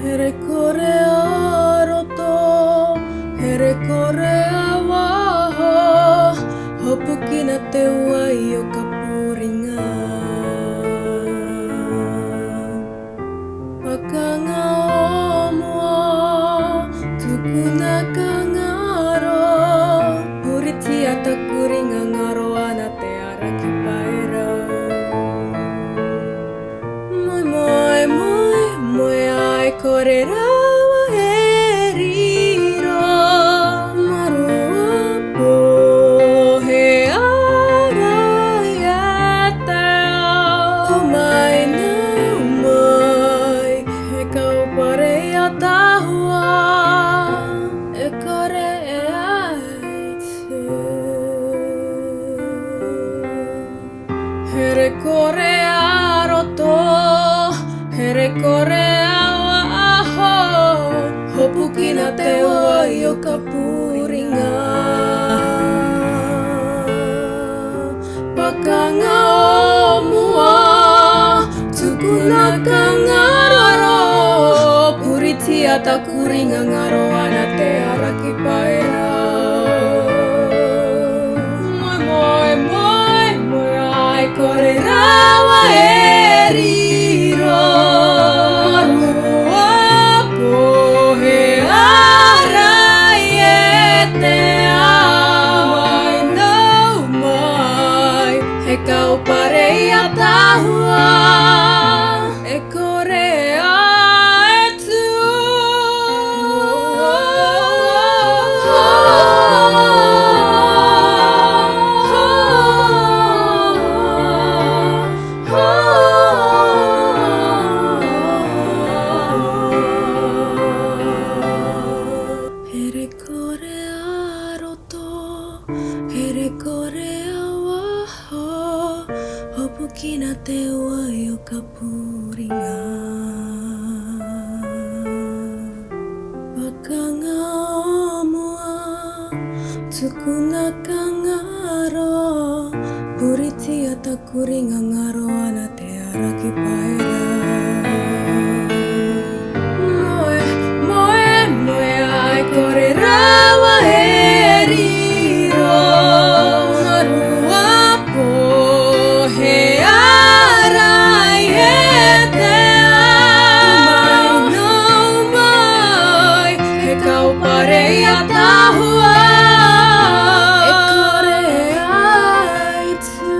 Here kore a roto, here kore a waho, hopukina te wai o ka puringa. Pakanga o mua, tukuna ka ngaro, puritia taku ringa ngaro ana te ara ki Paerau. Moe, moe, moe, moe ai kore rawa e riro, Marua pō he ara i a te ao. O mai nau mai, he kaupare i a tahua, e kore e aitu. Here kore a roto, here kore a waho, hopukina te wai o ka puringa. Pakanga o mua, tukuna ka ngaroro, puritia taku ringa ngaro ana te ara ki Paerau. Moe, moe, moe, moe ai kore rawa e riro. Marua po he arai e te ao. Mai nau mai, he kaupare i a tahua. E kore ai e tū. Here kore a roto, here kore a waho, hopukina te wai o ka puringa. Pakanga o mua, tukuna ka ngaro, puritia taku ringa ngaro ana te ara ki Paerau. Moe, moe, moe ai kore rawa e riro, marua pō he ārai e te ao. Mai nau mai, he kaupare i a tahua. E kore ai tū.